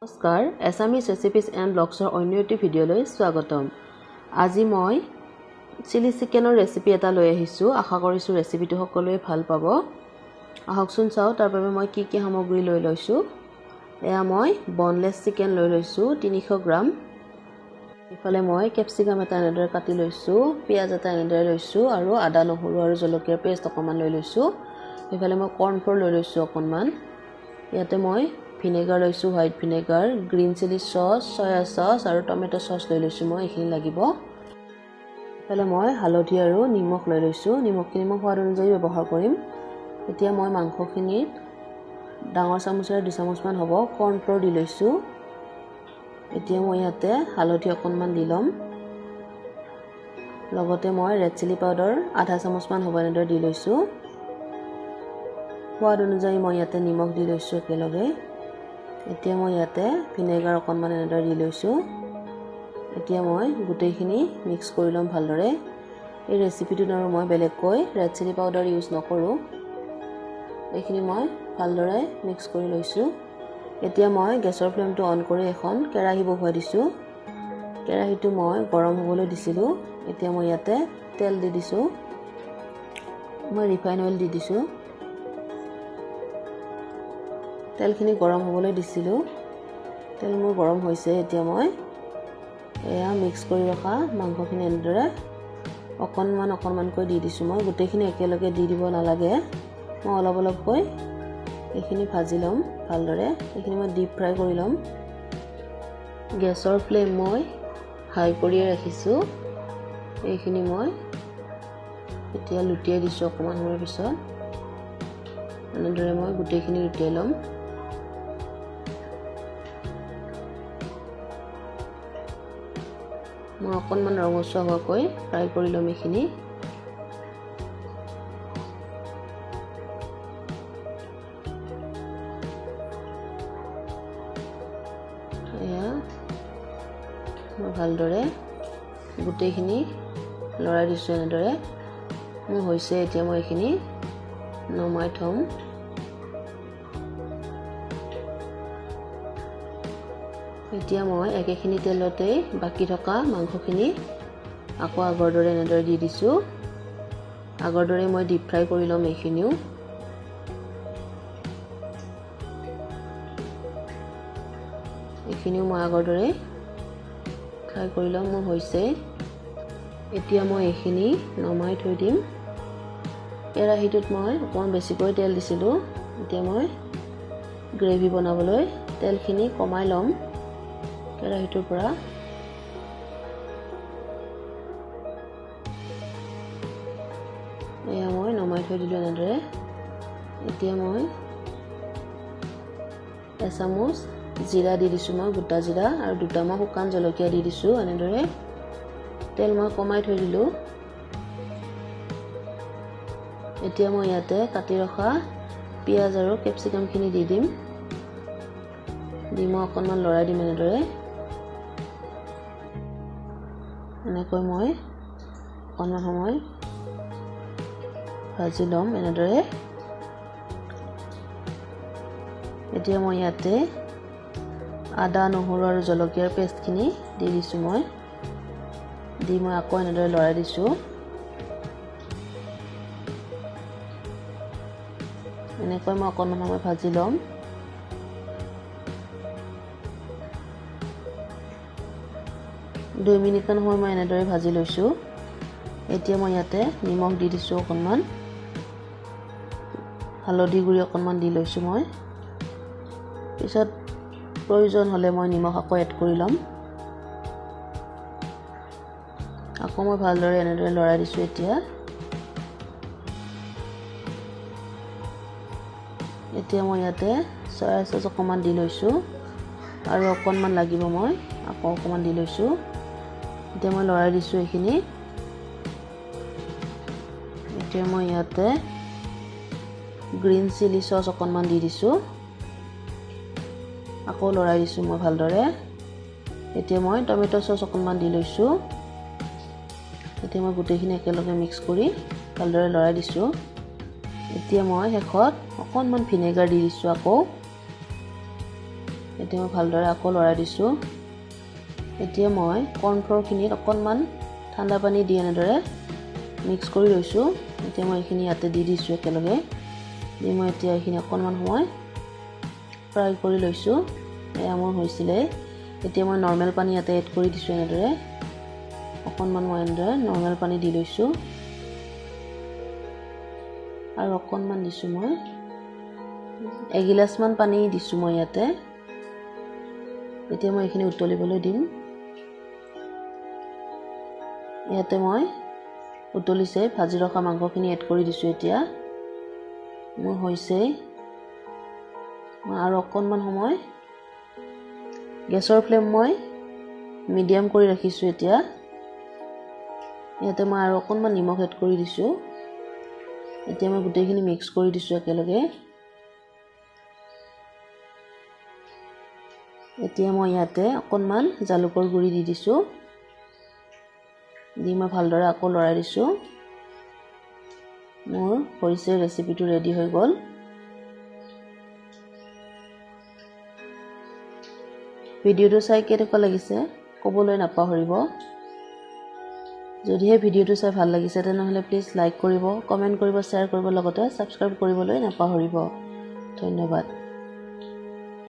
নমস্কাৰ, Assamese ৰেচিপিজ and ব্লগছৰ অন্য এটি ভিডিঅ'লৈ স্বাগতম। আজি মই চিলি চিকেনৰ ৰেচিপি এটা লৈ আহিছোঁ। আশা কৰিছোঁ ৰেচিপিটো সকলোৱে ভাল পাব। আহকচোন চাওঁ তাৰ বাবে মই কি কি সামগ্ৰী লৈ লৈছোঁ। এয়া মই বনলেছ চিকেন লৈ লৈছোঁ 300 গ্ৰাম। ইফালে মই কেপচিকাম এটা এনেদৰে কাটি লৈছোঁ, পিঁয়াজ এটা এনেদৰে লৈছোঁ আৰু আদা নহৰু আৰু জলকীয়াৰ পেষ্ট অকণমান লৈ লৈছোঁ। ইফালে মই কৰ্ণফ্ল'ৰ লৈ লৈছোঁ অকণমান। ইয়াতে মই ভিনেগাৰ লৈছোঁ, white vinegar, green chilli sauce, soya sauce আৰু টমেট' চচ লৈ লৈছোঁ মই, এইখিনি লাগিব। ইফালে মই হালধি আৰু নিমখ লৈ লৈছোঁ। নিমখখিনি মই সোৱাদ অনুযায়ী ব্যৱহাৰ কৰিম। এতিয়া মই মাংসখিনিত ডাঙৰ চামুচেৰে 2 চামুচমান হ'ব কৰ্ণফ্ল'ৰ দি লৈছোঁ। এতিয়া মই ইয়াতে হালধি অকণমান দি ল'ম, লগতে মই ৰেড চিলি পাউডাৰ আধা চামুচমান হ'ব এনেদৰে দি লৈছোঁ। সোৱাদ অনুযায়ী মই ইয়াতে নিমখ দি লৈছোঁ একেলগে। এতিয়া মই ইয়াতে ভিনেগাৰ অকণমান এনেদৰে দি লৈছোঁ। এতিয়া মই গোটেইখিনি মিক্স কৰি ল'ম ভালদৰে। এই ৰেচিপিটোত আৰু মই বেলেগকৈ ৰেড চিলি পাউডাৰ ইউজ নকৰোঁ। এইখিনি মই ভালদৰে মিক্স কৰি লৈছোঁ। এতিয়া মই গেছৰ ফ্লেমটো অন কৰি এখন কেৰাহী বহুৱাই দিছোঁ। কেৰাহীটো মই গৰম হ'বলৈ দিছিলোঁ। এতিয়া মই ইয়াতে তেল দি দিছোঁ, মই ৰিফাইন অইল দি দিছোঁ। তেলখিনি গৰম হ'বলৈ দিছিলোঁ। তেল মোৰ গৰম হৈছে। এতিয়া মই এয়া মিক্স কৰি ৰখা মাংসখিনি এনেদৰে অকণমান অকণমানকৈ দি দিছোঁ। মই গোটেইখিনি একেলগে দি দিব নালাগে, মই অলপ অলপকৈ এইখিনি ভাজি ল'ম ভালদৰে। এইখিনি মই ডিপ ফ্ৰাই কৰি ল'ম। গেছৰ ফ্লেম মই হাই কৰিয়ে ৰাখিছোঁ। এইখিনি মই এতিয়া লুটিয়াই দিছোঁ অকণমান সময়ৰ পিছত। এনেদৰে মই গোটেইখিনি লুটিয়াই ল'ম। মই অকণমান ৰঙচুৱা হোৱাকৈ ফ্ৰাই কৰি ল'ম এইখিনি। এয়া মই ভালদৰে গোটেইখিনি লৰাই দিছোঁ এনেদৰে। মোৰ হৈছে। এতিয়া মই এইখিনি নমাই থ'ম। এতিয়া মই একেখিনি তেলতেই বাকী থকা মাংসখিনি আকৌ আগৰ দৰে এনেদৰে দি দিছোঁ। আগৰ দৰে মই ডিপ ফ্ৰাই কৰি ল'ম এইখিনিও। এইখিনিও মই আগৰ দৰে ফ্ৰাই কৰি ল'ম। মোৰ হৈছে। এতিয়া মই এইখিনি নমাই থৈ দিম। কেৰাহীটোত মই অকণমান বেছিকৈ তেল দিছিলোঁ। এতিয়া মই গ্ৰেভি বনাবলৈ তেলখিনি কমাই ল'ম কেৰাহীটোৰ পৰা। এয়া মই নমাই থৈ দিলোঁ এনেদৰে। এতিয়া মই এচামুচ জিৰা দি দিছোঁ, মই গোটা জিৰা আৰু দুটা মই শুকান জলকীয়া দি দিছোঁ এনেদৰে। তেল মই কমাই থৈ দিলোঁ। এতিয়া মই ইয়াতে কাটি ৰখা পিঁয়াজ আৰু কেপচিকামখিনি দি দিম। দি মই অকণমান লৰাই দিম এনেদৰে। এনেকৈ মই অকণমান সময় ভাজি ল'ম এনেদৰে। এতিয়া মই ইয়াতে আদা নহৰু আৰু জলকীয়াৰ পেষ্টখিনি দি দিছোঁ। মই দি মই আকৌ এনেদৰে লৰাই দিছোঁ। এনেকৈ মই অকণমান সময় ভাজি ল'ম। দুই মিনিটমান সময় মই এনেদৰে ভাজি লৈছোঁ। এতিয়া মই ইয়াতে নিমখ দি দিছোঁ অকণমান, হালধি গুড়ি অকণমান দি লৈছোঁ মই। পিছত প্ৰয়োজন হ'লে মই নিমখ আকৌ এড কৰি ল'ম। আকৌ মই ভালদৰে এনেদৰে লৰাই দিছোঁ। এতিয়া এতিয়া মই ইয়াতে চয়া চচ অকণমান দি লৈছোঁ আৰু অকণমান লাগিব, মই আকৌ অকণমান দি লৈছোঁ। এতিয়া মই লৰাই দিছোঁ এইখিনি। এতিয়া মই ইয়াতে গ্ৰীণ চিলি চচ অকণমান দি দিছোঁ। আকৌ লৰাই দিছোঁ মই ভালদৰে। এতিয়া মই টমেট' চচ অকণমান দি লৈছোঁ। এতিয়া মই গোটেইখিনি একেলগে মিক্স কৰি ভালদৰে লৰাই দিছোঁ। এতিয়া মই শেষত অকণমান ভিনেগাৰ দি দিছোঁ আকৌ। এতিয়া মই ভালদৰে আকৌ লৰাই দিছোঁ। এতিয়া মই কৰ্ণফ্ল'ৰখিনিত অকণমান ঠাণ্ডা পানী দি এনেদৰে মিক্স কৰি লৈছোঁ। এতিয়া মই এইখিনি ইয়াতে দি দিছোঁ একেলগে। দি মই এতিয়া এইখিনি অকণমান সময় ফ্ৰাই কৰি লৈছোঁ। এয়া মোৰ হৈছিলে। এতিয়া মই নৰ্মেল পানী ইয়াতে এড কৰি দিছোঁ এনেদৰে। অকণমান মই এনেদৰে নৰ্মেল পানী দি লৈছোঁ আৰু অকণমান দিছোঁ মই, এগিলাচমান পানী দিছোঁ মই ইয়াতে। এতিয়া মই এইখিনি উতলিবলৈ দিম। ইয়াতে মই উতলিছে, ভাজি ৰখা মাংসখিনি এড কৰি দিছোঁ। এতিয়া মোৰ হৈছে। মই আৰু অকণমান সময় গেছৰ ফ্লেম মই মিডিয়াম কৰি ৰাখিছোঁ। এতিয়া ইয়াতে মই আৰু অকণমান নিমখ এড কৰি দিছোঁ। এতিয়া মই গোটেইখিনি মিক্স কৰি দিছোঁ একেলগে। এতিয়া মই ইয়াতে অকণমান জালুকৰ গুড়ি দি দিছোঁ। দি মই ভালদৰে আকৌ লৰাই দিছোঁ। মোৰ হৈছে, ৰেচিপিটো ৰেডি হৈ গ'ল। ভিডিঅ'টো চাই কেনেকুৱা লাগিছে ক'বলৈ নাপাহৰিব। যদিহে ভিডিঅ'টো চাই ভাল লাগিছে তেনেহ'লে প্লিজ লাইক কৰিব, কমেণ্ট কৰিব, শ্বেয়াৰ কৰিব, লগতে ছাবস্ক্ৰাইব কৰিবলৈ নাপাহৰিব। ধন্যবাদ।